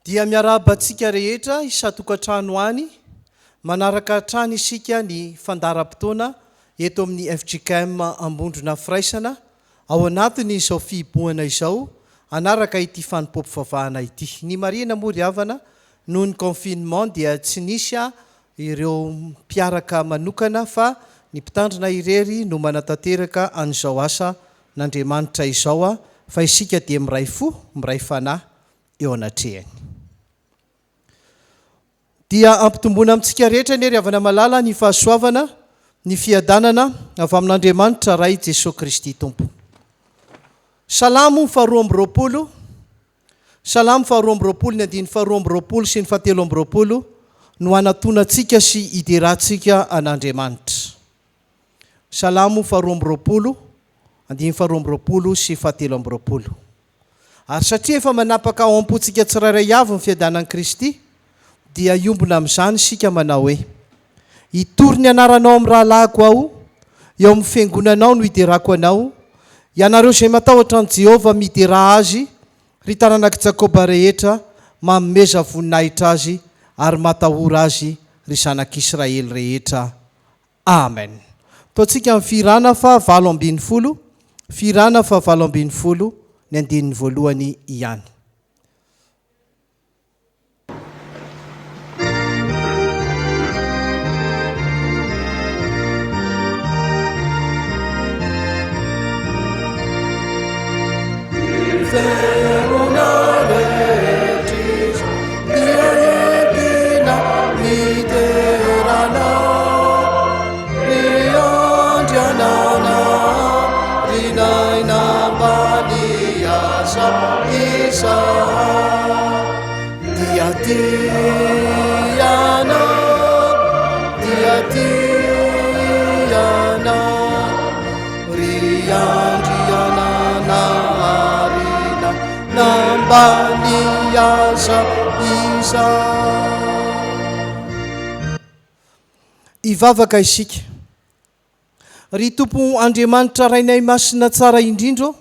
Dia miarahaba antsika rehetra isan-tokantrano any, manaraka hatrany isika ny fandaharam-potoana eto amin'ny fjkm Ambondrona Firaisana ao anatin'izao fihibohana izao hanaraka ity fanompoam-pivavahana ity. Ny marihina moa ry havana, noho ny confinement dia tsy nisy ireo mpiaraka manokana fa ny mpitandrina irery no manatanteraka an'izao asa n'Andriamanitra izao fa isika dia miray fo, miray fanahy eo anatrehany. Dia ampitomboina amintsika rehetra anie ry havana malala ny fahasoavana, ny fiadanana avy amin'Andriamanitra Ray Jesoa Kristy Tompo. Salamo faharoa 22, Salamo faharoa 22 ny andininy faharoa 22 sy ny fahatelo 22 no hanatonantsika sy hiderantsika an'Andriamanitra. Salamo faharoa 22, andininy faharoa 22 sy fahatelo 22. Ary satria efa manapaka ao am-pontsika tsirairay avy ny fiadanan'i Kristy, dia hiombona amin'izany isika manao hoe, Hitory ny anaranao amin'ny rahalahiko aho, eo amin'ny fiangonanao no hiderako anao. Ianareo izay matahotra an'i Jehovah, miderà azy, ry taranak'i Jakoba rehetra, manomeza voninahitra azy, ary matahora azy, ry zanak'Israely rehetra. Amen. Ataontsika ny fihirana faha 18, fihirana faha 18, ny andininy voalohany ihany. Ry Andriananahary nambany aza izany. Hivavaka isika. Ry Tompo Andriamanitra Rainay Masina tsara indrindra ô,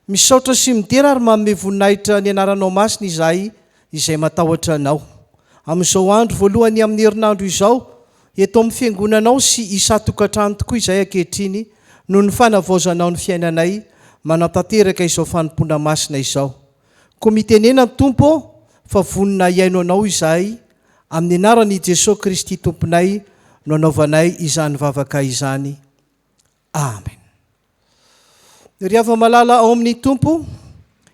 misaotra sy midera ary manome voninahitra ny anaranao masina izahay izay matahotra Anao. Amin'izao andro voalohany amin'ny herinandro izao, Eto amin'ny Fiangonanao sy isan-tokantrano tokoa izahay ankehitriny noho ny fanavaozanao ny fiainanay manatanteraka izao fanompoana masina izao. Koa mitenena Tompo ô fa vonona hihaino Anao izahay, amin'ny anaran' i Jesoa Kristy Tomponay no anaovanay izany vavaka izany. Amen. Ry hava-malala ao amin'ny Tompo,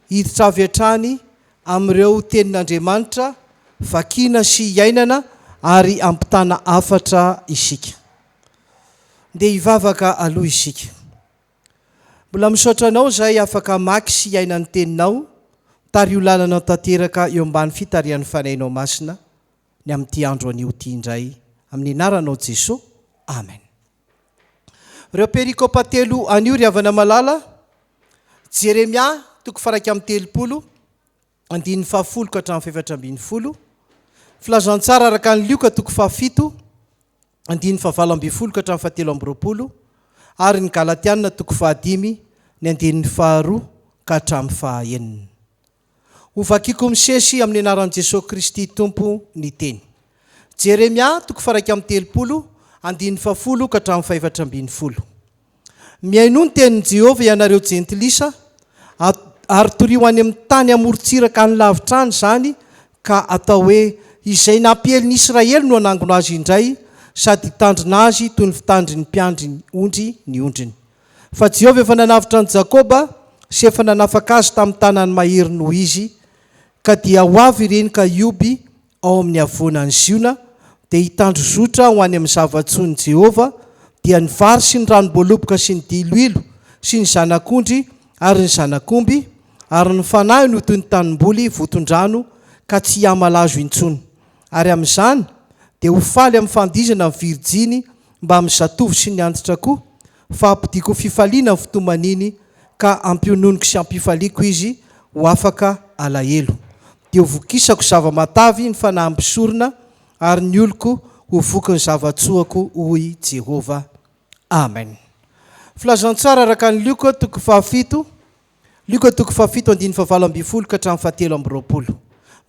hiditra avy hatrany amin'ireo tenin'Andriamanitra vakiana sy iainana ary ampitana hafatra isika. Ndeha hivavaka aloha isika. Mbola misaotra Anao izahay afaka hamaky sy hiaina ny Teninao, tariho lalana tanteraka eo ambany fitarihan'ny Fanahinao Masina ny amin'ity andro anio ity indray, amin'ny anaranao Jesoa, Amen. Ireo perikopa telo anio ry havana malala, Jeremia toko faha 31, andininy fahafolo ka hatramin'ny fahefatra 14, Filazantsara araka an'i Lioka toko fahafito, andininy fahavalo 18 ka hatramin'ny fahatelo 22, ary ny Galatiana toko fahadimy, ny andininy faharoa ka hatramin'ny fahaenina. Hovakiko misesy amin'ny anaran'i Jesoa Kristy Tompo ny teny. Jeremia toko faha 31, andininy fahafolo ka hatramin'ny fahefatra 14. Mihainoa ny tenin'i Jehovah ianareo jentilisa, ary torio any amin'ny tany amorontsiraka any lavitra any izany, ka atao hoe, Izay nampiely ny Israely no hanangona azy indray, sady hitandrina azy toy ny fitandrin'ny mpiandry ondry ny ondriny. Fa Jehovah efa nanavotra an'i Jakoba sy efa nanafaka azy tamin'ny tanany mahery noho izy, ka dia ho avy ireny ka hioby ao amin'ny havoanan'i Ziona, dia hitandrozotra ho any amin'ny zava-tsoan'i Jehovah, dia ny vary sy ny ranom-boaloboka sy ny diloilo sy ny zanak'ondry ary ny zanak'omby, ary ny fanahiny ho toy ny tanimboly voton-drano ka tsy hihamalazo intsony. Ary amin'izany dia ho faly amin'ny fandihizana ny virjiny mbamin'ny zatovo sy ny antitra koa, fa hampodiako fifaliana ny fitomaniny, ka hampiononiko sy hampifaliako izy ho afaka alahelo. Dia hovokisako zava-matavy ny fanahin'ny mpisorona, ary ny oloko ho voky ny zava-tsoako, hoy Jehovah. Amen. Filazantsara araka an'i Lioka toko fahafito, Lioka toko fahafito andininy fahavalo 12 ka hatramin'ny fahatelo 20.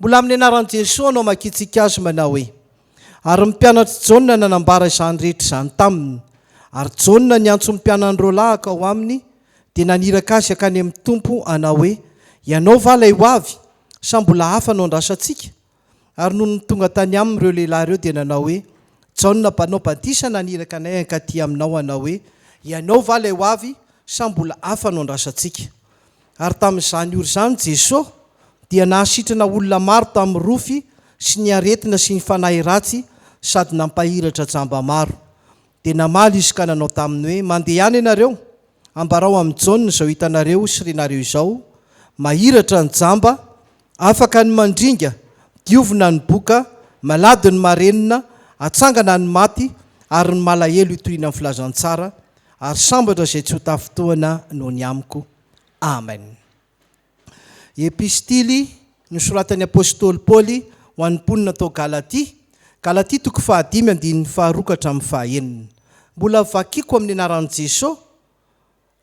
Mbola amin'ny anaran'i Jesoa no amakiantsika azy manao hoe, Ary ny mpianatr'i Jaona nanambara izany rehetra izany taminy. Ary Jaona niantso ny mpianany roalahy hankao aminy, dia naniraka azy hankany amin'ny Tompo hanao hoe, Ianao va ilay ho avy, sa mbola hafa no andrasantsika? Ary nony tonga tany aminy ireo lehilahy ireo dia nanao hoe, Jaona Mpanao batisa naniraka anay hankaty aminao hanao hoe, Ianao va ilay ho avy, sa mbola hafa no andrasantsika? Ary tamin'izany ora izany Jeso dia nahasitrana olona maro tamin'ny rofy sy ny aretina sy ny fanahy ratsy sady nampahiratra jamba maro. Dia namaly Izy ka nanao taminy hoe, Mandehana ianareo, ambarao amin'i Jaona izao hitanareo sy renareo izao, mahiratra ny jamba, afaka ny mandringa, diovina ny boka, malady ny marenina, atsangana ny maty, ary ny malahelo hitoriana ny filazantsara, ary sambatra izay tsy ho tafintohina noho ny amiko. Amen. Epistily nosoratan'ny apostoly Paoly ho an'ny mponina tao Galatia, Galatia toko fahadimy andininy faharoa ka hatramin'ny fahaenina. Mbola vakiko amin'ny anaran'i Jeso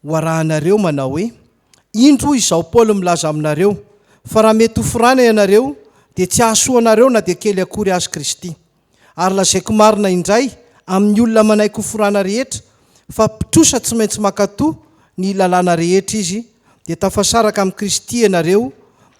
ho arahanareo manao hoe, Indro izaho Paoly milaza aminareo, fa raha mety ho forana ianareo, dia tsy hahasoa anareo na dia kely akory azy Kristy. Ary lazaiko marina indray amin'ny olona manaiky ho forana rehetra fa mpitrosa tsy maintsy mankatò ny lalàna rehetra izy, dia tafasaraka amin'i Kristy ianareo,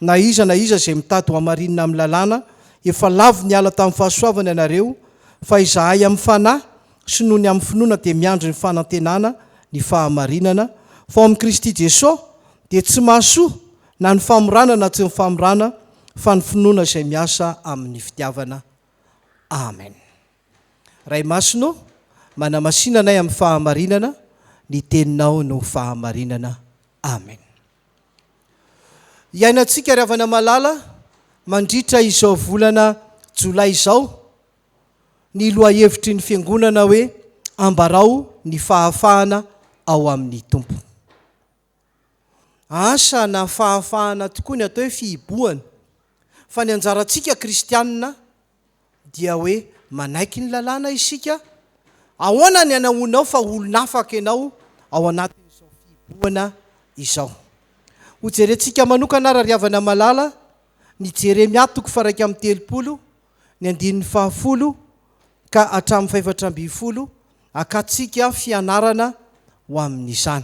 na iza na iza izay mitady ho hamarinina amin'ny lalàna, efa lavo niala tamin'ny fahasoavana ianareo, fa izahay amin'ny fanahy sy noho ny amin'ny finoana dia miandry ny fanantenana ny fahamarinana, fa ao amin'i Kristy Jesoa dia tsy mahasoa na ny famorana na tsy ny famorana, fa ny finoana izay miasa amin'ny fitiavana. Amen. Ray Masina ô, manamasina anay amin'ny fahamarinana, ny Teninao no fahamarinana. Amen. Iainantsika ry havana malala mandritra izao volana jolay izao ny lohahevitry ny Fiangonana hoe Ambarao ny fahafahana ao amin'ny Tompo. Asa na fahafahana tokoa ny atao hoe fihibohana, fa ny anjarantsika kristianina dia hoe manaiky ny lalàna isika, ahoana ny anahoanao fa olon'afaka ianao ao anatin'izao fihibohana izao. Hojerentsika manokana ary ry havana malala ny Jeremia toko faha 31, ny andininy fahafolo ka hatramin'ny fahefatra ambinifolo, hakantsika fianarana ho amin'izany.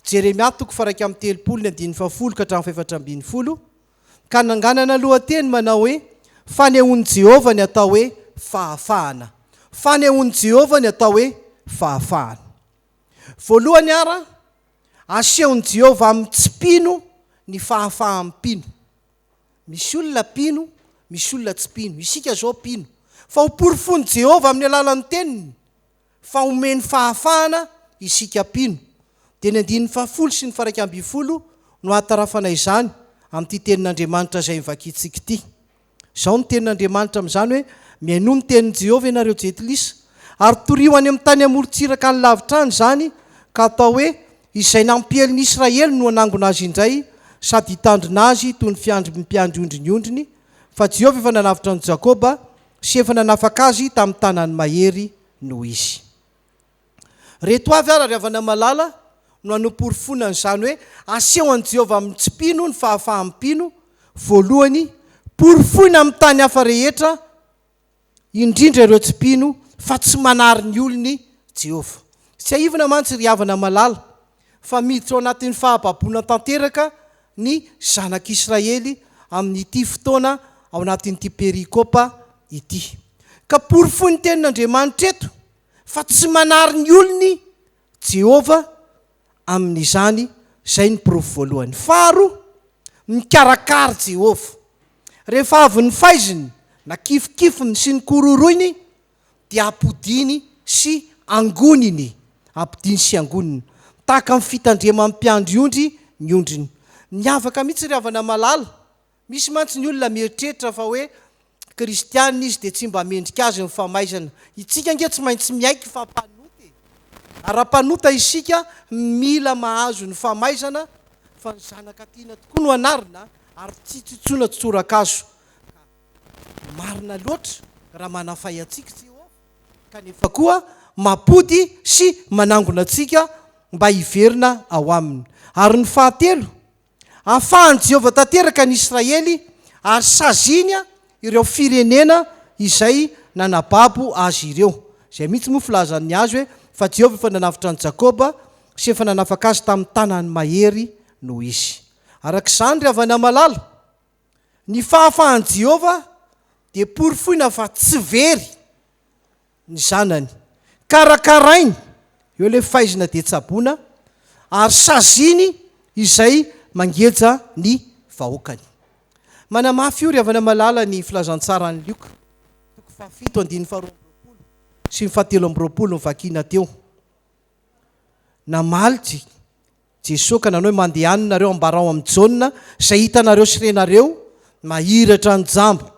Jeremia toko faha 31 ny andininy fahafolo ka hatramin'ny fahefatra ambinifolo, ka nanganana lohateny manao hoe Fanehoan'i Jehovah ny atao hoe fahafahana. Fanehoan'i Jehovah ny atao hoe fahafahana. Voalohany ara, asehon'i Jehovah amin'ny tsy mpino ny fahafahan'ny mpino. Misy olona mpino, misy olona tsy mpino. Isika izao mpino. Fa hoporofoin'i Jehovah amin'ny alalan'ny Teniny fa omeny fahafahana isika mpino. Dia ny andininy fahafolo sy ny faharaika ambinifolo no ahatarafana izany amin'ity Tenin'Andriamanitra izay novakintsika ity. Izao ny tenin'Andriamanitra amin'izany hoe, Mihainoa ny tenin'i Jehovah ianareo jentilisa, ary torio any amin'ny tany amoron-tsiraka any lavitra any izany, ka atao hoe, Izay nampiely ny Israely no hanangona azy indray, sady hitandrina azy toy ny fiandry mpiandry ondry ny ondriny, fa Jehovah efa nanavotra an'i Jakoba sy efa nanafaka azy tamin'ny tanany mahery noho izy. Reto avy ary, ry havana malala, no hanoporofoana an'izany hoe aseho an'i Jehovah amin'ny tsy mpino ny fahafahan'ny mpino, voalohany, porofoina amin'ny tany hafa rehetra, indrindra ireo tsy mpino, fa tsy manary ny olony Jehovah. Tsiahivina mantsy, ry havana malala, fa miditra ao anatin'ny fahababoana tanteraka ny zanak'Israely amin'ity fotoana ao anatin'ity perikopa ity. Ka porofoin'ny Tenin'Andriamanitra eto fa tsy manary ny olony Jehovah amin'izany, izay ny porofo voalohany. Faharoa, mikarakara Jehovah. Rehefa avy nofaiziny, nakifikifiny sy nokororoiny, dia ampodiany sy angoniny, ampodiany sy angoniny, tahaka ny fitandreman'ny mpiandry ondry ny ondriny. Miavaka mihitsy ry havana malala, Misy mantsy ny olona mieritreritra fa hoe kristiana izy dia tsy mba mendrika azy ny famaizana. Itsika ange tsy maintsy miaiky fa mpanota e! Ary raha mpanota isika mila mahazo ny famaizana fa ny zanaka tiana tokoa no anarina ary tsy tsotsoina tsy tsorakazo. Ka marina loatra raha manafay antsika Jehovah kanefa koa mampody sy manangona antsika mba hiverina ao aminy. Ary ny fahatelo, Afahan'i Jehovah tanteraka ny Israely Ary saziany ireo firenena izay nanababo azy ireo. Izay mihitsy moa filazan'ny azy hoe, Fa Jehovah efa nanavotra an'i Jakoba sy efa nanafaka azy tamin'ny tanany mahery noho izy. Araka izany, ry havana malala, ny fahafahan'i Jehovah dia porofoina fa tsy very ny zanany. Karakarainy, eo ilay faizina dia tsaboina, ary saziany izay mangeja ny vahoakany. Manamafy io ry havana malala ny filazantsaran'i Lioka, toko fahafito andininy faharoa amby roapolo sy ny fahatelo amby roapolo novakiana teo. Namaly Jesoa ka nanao hoe, Mandehana nareo, ambarao amin'i Jaona izay hitanareo sy renareo, mahiratra ny jamba,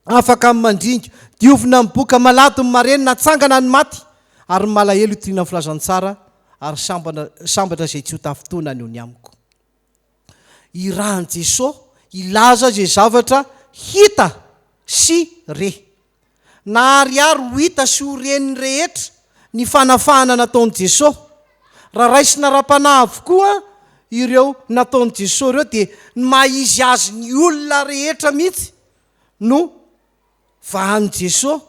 afaka amin'ny mandringa, diovina amin'ny boka, malady ny marenina, atsangana ny maty, ary ny malahelo hitoriana ny filazantsara, ary sambana, sambatra izay tsy ho tafintohina noho ny amiko. Irahan'i Jesoa hilaza izay zavatra hita sy re. Naharihary ho hita sy ho ren'ny rehetra ny fanafahana nataon'i Jesoa. Raha raisina ara-panahy avokoa ireo nataon'i Jesoa ireo dia ny maha izy azy ny olona rehetra mihitsy no vahan'i Jesoa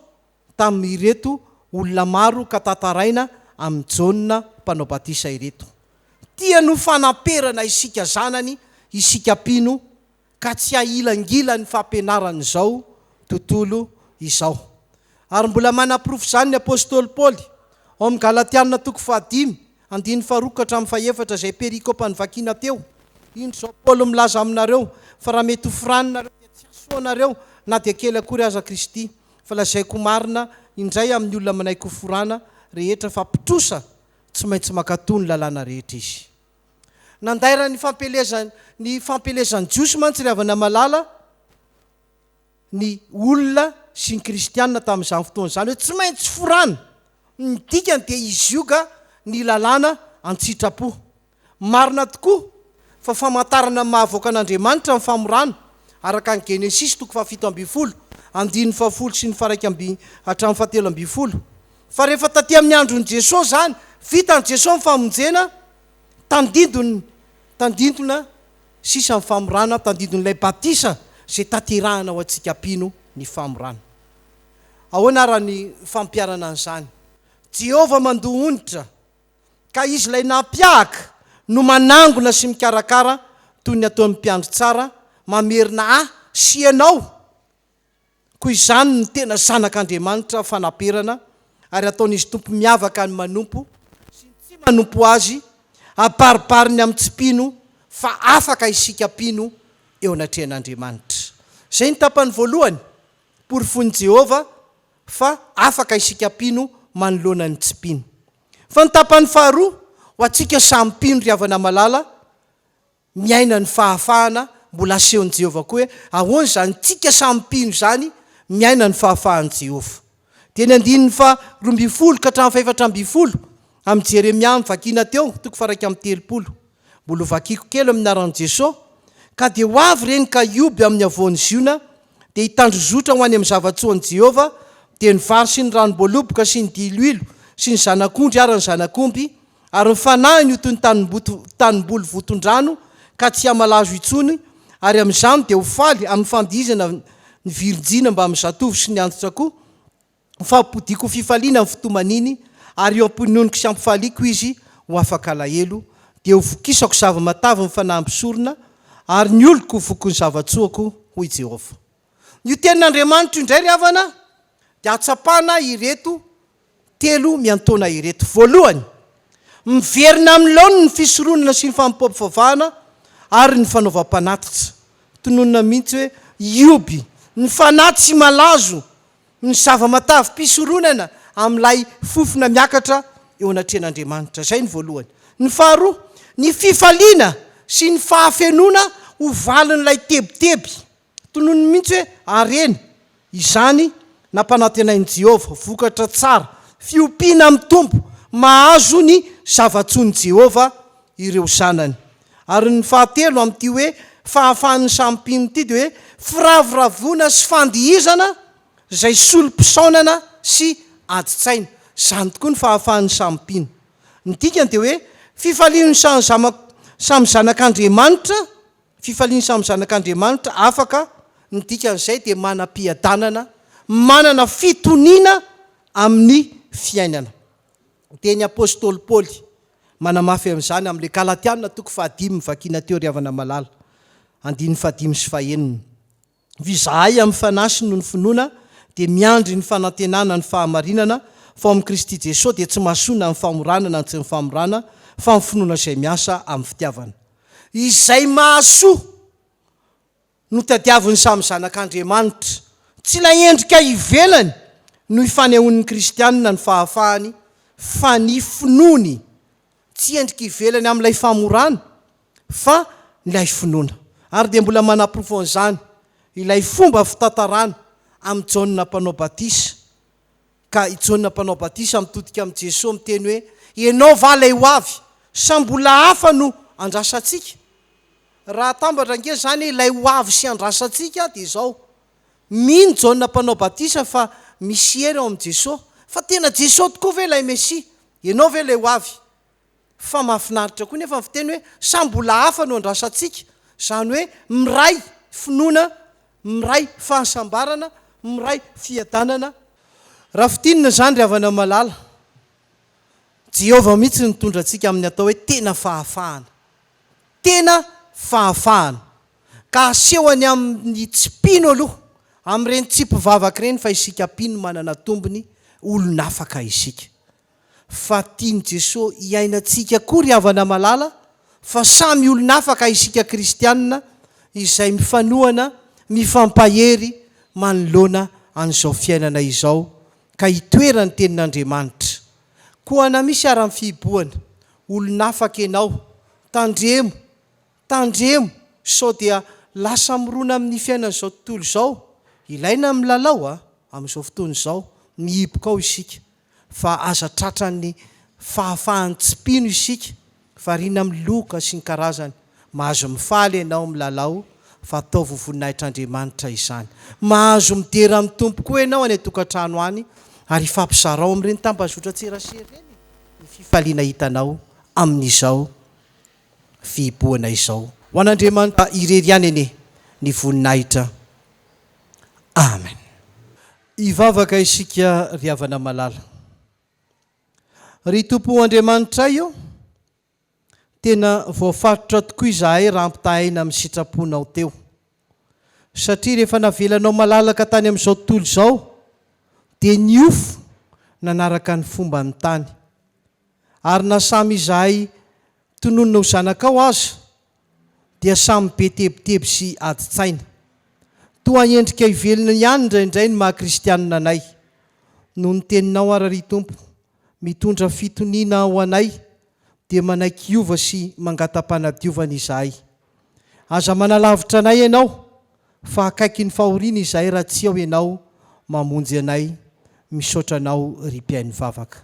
tamin'ireto olona maro ka tantaraina amin'i Jaona mpanao batisa ireto. Tiany ho fanamperana isika zanany, isika mpino ka tsy hahilangila ny fampianaran'izao tontolo izao. Ary mbola manaporofo izany ny apostoly Paoly, ao amin'ny Galatiana toko fahadimy, andininy faharoa ka hatramin'ny fahefatra, izay perikopa novakiana teo, Indro izao Paoly milaza aminareo, fa raha mety ho foraninareo dia tsy hahasoa anareo na dia kely akory aza Kristy, fa lazaiko marina indray amin'ny olona manaiky ho forana rehetra fa mpitrosa tsy maintsy mankatò ny lalàna rehetra izy. Nandairan'ny fampielezan ny fampielezan'ny Jiosy mantsy ry havana malala ny olona sy ny kristiana tamin'izany fotoana izany hoe tsy maintsy forana. Ny dikany dia hizioga ny lalàna an-tsitrapo. Marina tokoa fa famantarana ny maha avoakan'Andriamanitra ny famorana, araka ny Genesisy toko fahafito ambin'ny folo, andininy fahafolo sy ny faharaika amby hatramin'ny fahatelo ambin'ny folo. Fa rehefa taty amin'ny andron'i Jesoa izany, vitan'i Jesoa ny famonjena, tandindon'ny, tandindona sisa ny famorana, tandindon'ilay batisa izay tanterahana ho antsika mpino ny famorana. Ahoana ara ny fampiharana an'izany? Jehovah mandoa onitra, ka Izy ilay nampiahaka no manangona sy mikarakara toy ny ataon'ny mpiandry tsara, mamerina ahy sy ianao Koa izany no tena zanak'Andriamanitra fanaperana ary ataon'izy Tompo miavaka ny manompo sy ny tsy manompo Azy, abaribariny amin'ny tsy mpino fa afaka isika mpino eo anatrehan'Andriamanitra. Izay ny tapany voalohany, porofoin'i Jehovah fa afaka isika mpino manoloana ny tsy mpino. Fa ny tapany faharoa, ho antsika samy mpino ry havana malala, miaina ny fahafahana mbola asehon'i Jehovah koa hoe ahoana izany tsika samy mpino izany miaina ny fahafahan'i Jehovah. Dia ny andininy faha 12 ka hatramin'ny fahefatra ambin'ny folo amin'i Jeremia novakiana teo, toko faha 31. Mbola hovakiko kely amin'ny anaran'i Jesoa, Ka dia ho avy ireny ka hioby amin'ny havoan'i Ziona, dia hitandrozotra ho any amin'ny zava-tsoan'i Jehovah, dia ny vary sy ny ranom-boaloboka sy ny diloilo sy ny zanak'ondry ary ny zanak'omby, Ary ny fanahiny ho toy ny tanimboto, tanimboly voton-drano ka tsy hamalazo intsony, ary amin'izany dia ho faly amin'ny fandihizana ny virijina mbamin'ny zatovo sy ny antitra koa, fa hampodiako ho fifaliana ny fitomaniny, ary eo am-pinoniko sy ampifaliako izy ho afaka alahelo, dia ho vokisako zava-matavy ny fanahy mpisorona, ary ny oloko ho vokin'ny zava-tsoako, hoy Jehovah. Io tenin'Andriamanitra io indray ry havana dia ahatsapana ireto telo miantaona ireto. Voalohany, miverina amin'ny laoniny ny fisoronana sy ny fanompoam-pivavahana ary ny fanaovam-panatitra. Tononina mihitsy hoe hioby ny fanahy tsy malazo ny zava-matavim-pisoronana amin'ilay fofona miakatra eo anatrehan'Andriamanitra. Izay ny voalohany. Ny faharoa, ny fifaliana sy ny fahafenoana ho valin'ilay tebiteby. Tononiny mihitsy hoe harena izany nampanantenain'i Jehovah, vokatra tsara, fiompiana mitombo, mahazo ny zava-tsoan'i Jehovah ireo zanany. Ary ny fahatelo amin'ity hoe fahafahan'ny samy mpino ity dia hoe firavoravoana sy fandihizana izay solom-pisaonana sy adin-tsaina. Izany tokoa ny fahafahan'ny samy mpino. Ny dikany dia hoe fifalian'ny samy zanak'Andriamanitra Fifalian'ny samy zanak'Andriamanitra afaka. Ny dikan'izay dia manam-piadanana, manana fitoniana amin'ny fiainana. Dia ny apostoly Paoly manamafy an'izany amin'ilay Galatiana toko fahadimy novakiana teo ry havana malala, andininy fahadimy sy fahenina. Izahay amin'ny fanahy sy noho ny finoana dia miandry ny fanantenana ny fahamarinana, fa ao amin'i Kristy Jesoa dia tsy mahasoa na ny famorana na ny tsy ny famorana, fa ny finoana izay miasa amin'ny fitiavana. Izay mahasoa no tadiavin'ny samy zanak'Andriamanitra. Tsy ilay endrika ivelany no ifanehoan'ny kristianina ny fahafahany fa ny finoany. Tsy endrika ivelany amin'ilay famorana fa ilay finoana. Ary dia mbola manaporofo an'izany ilay fomba fitantarana amin'i Jaona Mpanao Batisa. Ka i Jaona Mpanao Batisa mitodika amin'i Jesoa miteny hoe, Ianao va ilay ho avy, sa mbola hafa no andrasantsika? Raha atambatra ange izany ilay ho avy sy andrasantsika dia izao, mino Jaona Mpanao Batisa fa misy hery ao amin'i Jesoa. Fa tena Jesoa tokoa ve ilay Mesia? Ianao ve ilay ho avy? Fa mahafinaritra koa nefa ny fiteny hoe sa mbola hafa no andrasantsika? Izany hoe miray finoana, miray fahasambarana, miray fiadanana. Raha fintinina izany ry havana malala, Jehovah mihitsy no mitondra antsika amin'ny atao hoe tena fahafahana. Tena fahafahana. Ka asehony amin'ny tsy mpino aloha, amin'ireny tsy mpivavaka ireny fa isika mpino manana tombony, olon'afaka isika. Fa tian'i Jesoa hiainantsika koa ry havana malala fa samy olon'afaka isika kristianina izay mifanohana, mifampahery manoloana an'izao fiainana izao ka hitoeran'ny tenin'Andriamanitra. Koa na misy ara ny fihibohana, olon'afaka ianao, tandremo, tandremo sao dia lasa mirona amin'ny fiainan'izao tontolo izao, ilaina ny milalao a, amin'izao fotoana izao, mihiboka ao isika. Fa aza tratran'ny fahafahan'ny tsy mpino isika, variana amin'ny loka sy ny karazany. Mahazo mifaly ianao milalao fa ataovy ho voninahitr'Andriamanitra izany. Mahazo midera amin'ny Tompo koa ianao any an-tokantrano any ary ifampizarao amin'ireny tambazotran-tserasera ireny ny fifaliana hitanao amin'izao fihibohana izao. Ho an'Andriamanitra irery ihany anie ny voninahitra. Amen. Hivavaka isika ry havana malala. Ry Tompo Andriamanitray ô, tena voafaritra tokoa izahay raha ampitahaina amin'ny sitraponao teo. Satria rehefa navelanao malalaka tany amin'izao tontolo izao, dia niofo nanaraka ny fomban'ny tany. Ary na samy izahay tononina ho zanakao aza, dia samy be tebiteby sy adin-tsaina. Toa endrika ivelona ihany indraindray ny maha kristianina anay. Noho ny teninao ara ry Tompo, mitondra fitoniana ho anay, dia manaiky hiova sy mangata-panadiovana izahay. Aza manalavitra anay Ianao, fa akaiky ny fahoriana izahay raha tsy eo Ianao mamonjy anay. Misaotra Anao ry Mpihaino vavaka.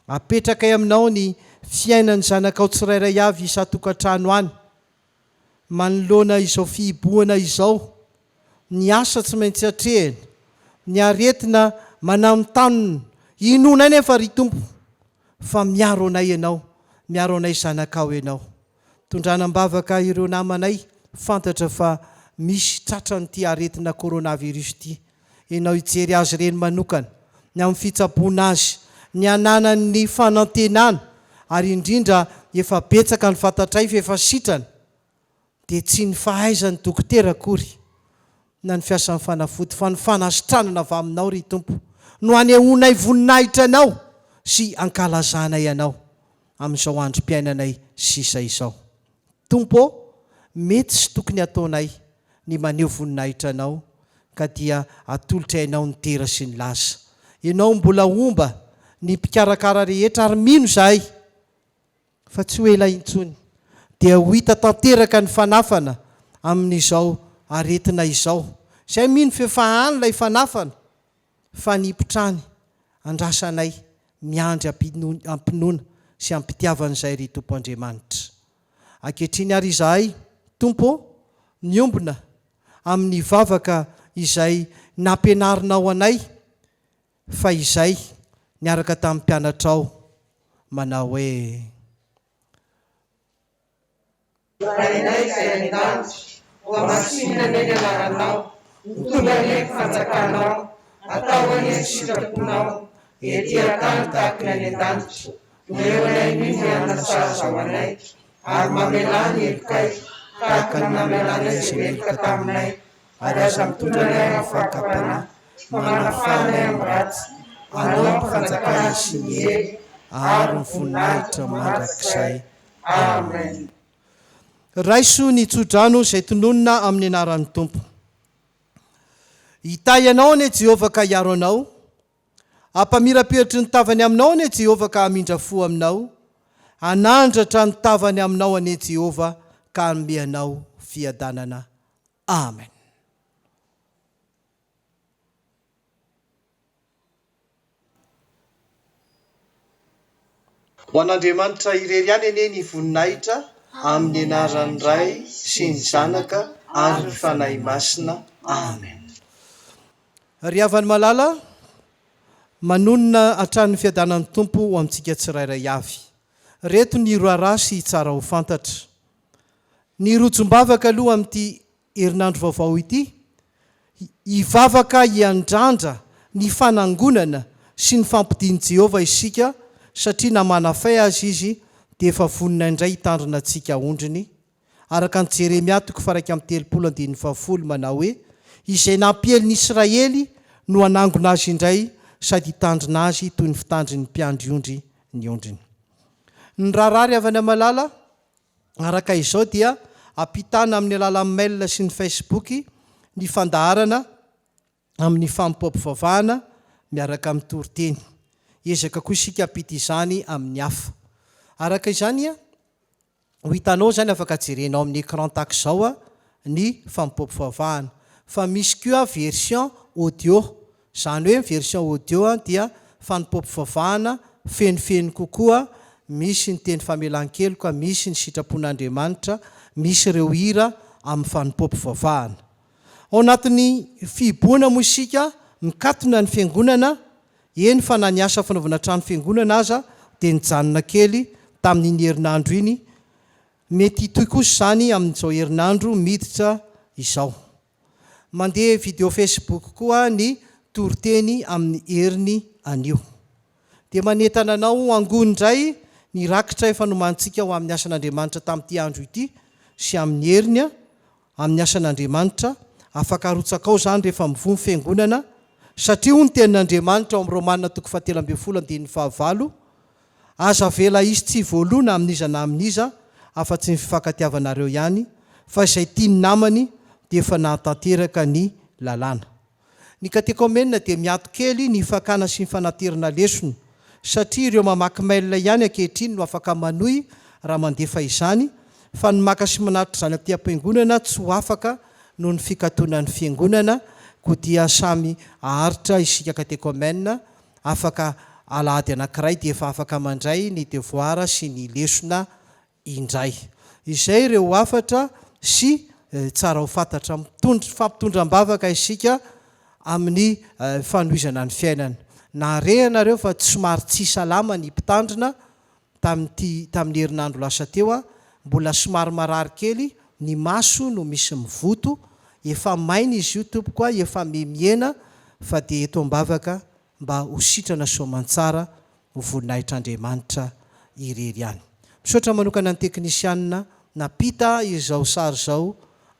Apetrakay aminao ny fiainan'ny zanakao tsirairay avy isan-tokantrano any. Manoloana izao fihibohana izao, ny asa tsy maintsy atrehina, ny aretina mananontanona, inoanay nefa ry Tompo fa miaro anay Ianao, miaro anay zanakao Ianao. Tondrana am-bavaka ireo namanay fantatra fa misy tratran'ity aretina coronavirus ity. Ianao hijery azy ireny manokana, ny amin'ny fitsaboana azy, ny hananany ny fanantenana, ary indrindra efa betsaka ny fantatray fa efa sitrana, dia tsy ny fahaizan'ny dokotera akory na ny fiasan'ny fanafody fa ny fanasitranana avy aminao ry Tompo no hanehoanay voninahitra Anao sy hankalazanay Anao amin'izao androm-piainanay sisa izao. Tompo ô, mety sy tokony hataonay ny maneho voninahitra Anao ka dia atolotray Anao ny dera sy ny laza. Ianao mbola homba ny mpikarakara rehetra ary mino izahay fa tsy ho ela intsony dia ho hita tanteraka ny fanafana amin'izao aretina izao. Izay mino f'efa any ilay fanafana fa ny hipotrany andrasanay miandry am-pinoana sy am-pitiavana izay ry Tompo Andriamanitra. Ankehitriny ary izahay, Tompo ô, miombona amin'ny vavaka izay nampianarinao anay fa izay niaraka tamin'ny mpianatrao manao hoe. Rainay izay any an-danitra, hohamasinina anie ny anaranao. Ho tonga anie ny fanjakanao, atao anie ny sitraponao, ety an-tany tahaka ny any an-danitra. Omeo anay anio ny hanina sahaza ho anay, ary mamelà ny helokay, tahaka ny namelanay izay meloka taminay, ary aza mitondra anay amin'ny fakam-panahy, fa manafaha anay amin'ny ratsy, Anao ny fanjakana sy ny hery ary ny voninahitra mandrakizay. Amen. Raiso ny tsodrano izay tononina amin'ny anaran'ny Tompo. Hitahy anao anie Jehovah ka hiaro anao. Hampamirapiratry ny tavany aminao anie Jehovah ka hamindra fo aminao. Hanandratra ny tavany aminao anie Jehovah ka hanome anao fiadanana. Amen. Ho an'Andriamanitra irery ihany anie ny voninahitra amin'ny anaran'ny Ray sy ny Zanaka ary ny Fanahy Masina. Amen. Ry havany malala, manonona hatrany ny fiadanan'ny Tompo ho amintsika tsirairay avy. Reto ny raharaha sy tsara ho fantatra. Ny rojom-bavaka aloha amin'ity herinandro vaovao ity, hivavaka hiandrandra ny fanangonana sy ny fampodian'i Jehovah isika, satria na manafay aza izy, dia efa vonona indray hitandrina antsika ondriny, araka an'i Jeremia toko faha-31 andininy fahafolo manao hoe, Izay nampiely ny Israely no hanangona azy indray sady hitandrina azy toy ny fitandrin'ny mpiandry ondry ny ondriny. Ny raharaha ry havana malala, Araka izao dia ampitana amin'ny alalan'ny mail sy ny Facebook ny fandaharana amin'ny fanompoam-pivavahana miaraka amin'ny toriteny. Hiezaka koa isika hampita izany amin'ny hafa. Araka izany, ho hitanao izany afaka jerenao amin'ny écran tahaka izao ny fanompoam-pivavahana. Fa misy koa version audio Izany hoe ny version audio dia fanompoam-pivavahana fenofeno kokoa, misy ny teny famelan-keloka, misy ny sitrapon'Andriamanitra, misy ireo hira amin'ny fanompoam-pivavahana. Ao anatin'ny fihibohana moa isika, mikatona ny fiangonana, eny fa na ny asa fanaovana trano fiangonana aza dia nijanona kely tamin'iny herinandro iny, mety hitohy kosa izany amin'izao herinandro miditra izao. Mandeha video Facebook koa ny toriteny amin'ny heriny anio. Dia manentana anao hangony indray ny rakitra efa nomanintsika ho amin'ny asan'Andriamanitra tamin'ity andro ity sy amin'ny heriny amin'ny asan'Andriamanitra. Afaka arotsakao izany rehefa mivoha ny fiangonana satria hoy ny tenin'Andriamanitra ao amin'ny Romana toko fahatelo ambinifolo andininy fahavalo, Aza avela hisy tsy voaloa na amin'iza na amin'iza afa-tsy ny fifankatiavanareo ihany, fa izay tia ny namany dia efa nahatanteraka ny lalàna. Ny katekomena dia miato kely ny fakana sy ny fanaterana lesona, satria ireo mamaky mail ihany ankehitriny no afaka manohy raha mandefa izany, fa ny maka sy manatitra izany aty am-piangonana tsy ho afaka noho ny fikatonan'ny fiangonana, koa dia samy haharitra isika katekomena Afaka alahady anankiray dia efa afaka mandray ny devoir sy ny lesona indray. Izay ireo hafatra sy tsara ho fantatra. Mitondra mifampitondra am-bavaka isika amin'ny fanohizana ny fiainana. Nahare ianareo fa somary tsy salama ny mpitandrina tamin'ity tamin'ny herinandro lasa teo, mbola somary marary kely, ny maso no misy mivoto, efa maina izy io tompoko a, efa mihemihena fa dia eto am-bavaka mba ho sitrana soamantsara ho voninahitr'Andriamanitra irery ihany. Misaotra manokana ny teknisianina nampita izao sary izao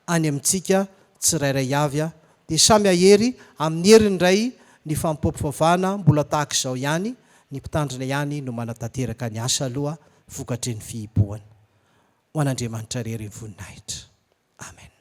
any amintsika tsirairay avy a, dia samy hahery amin'ny heriny indray ny fanompoam-pivavahana mbola tahaka izao ihany, Ny mpitandrina ihany no manatanteraka ny asa aloha vokatry ny fihibohana. Ho an'Andriamanitra irery ny voninahitra. Amen.